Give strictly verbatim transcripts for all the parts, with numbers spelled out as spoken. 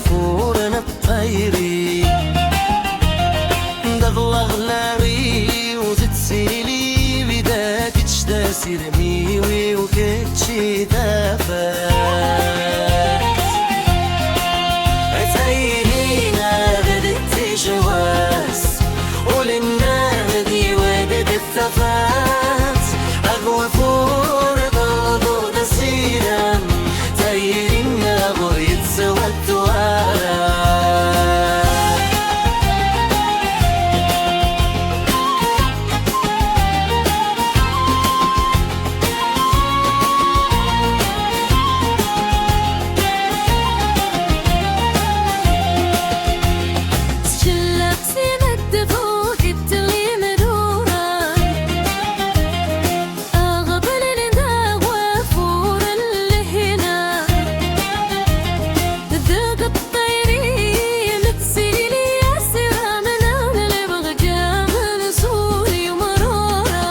Furen ṭṭayri d aɣlaɣlari-w tettili bida kečč d asirem-iw-iw kečči tafat. Tayri-nneɣ d tijwas ul-nneɣ d yiwed d tafat. Aɣwafur d aḍu d asirem tayri-nneɣ ur yettwattu ara. Tcella sin ad tfut i tlimdura. Aɣbel n daɣ wafur n lehna deg ṭṭayri nettili asiram n lebɣi ǧamen suri umrura.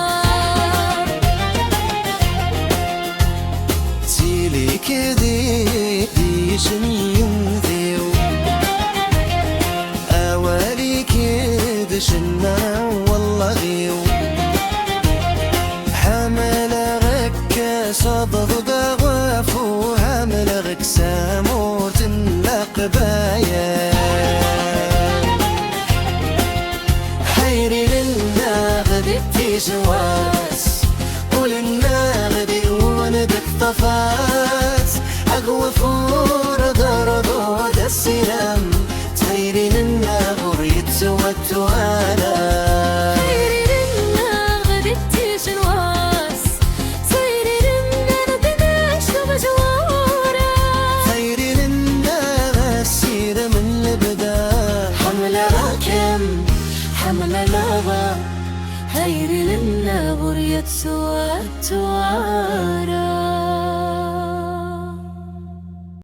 Ttili-k di d-yecen yemdiw. Awal-ik d ccna wallaɣ-iw. Ḥemmleɣ-k s aḍu d aɣafu, ḥemmleɣ-k s amur n leqbayel. Ḥayri-nneɣ di tijwas ul-nneɣ d yiwen deg tafat. Aɣwafur d aḍu d asirem tayri-nneɣ ur yettwattu ara. Tayri-nneɣ di tijwas tayri-nneɣ d nnac tmezwura. Tayri-nneɣ asirem n lebda. Ḥemmleɣ-kem ḥemmleɣ. Tayri-nneɣ ur yettwattu ara.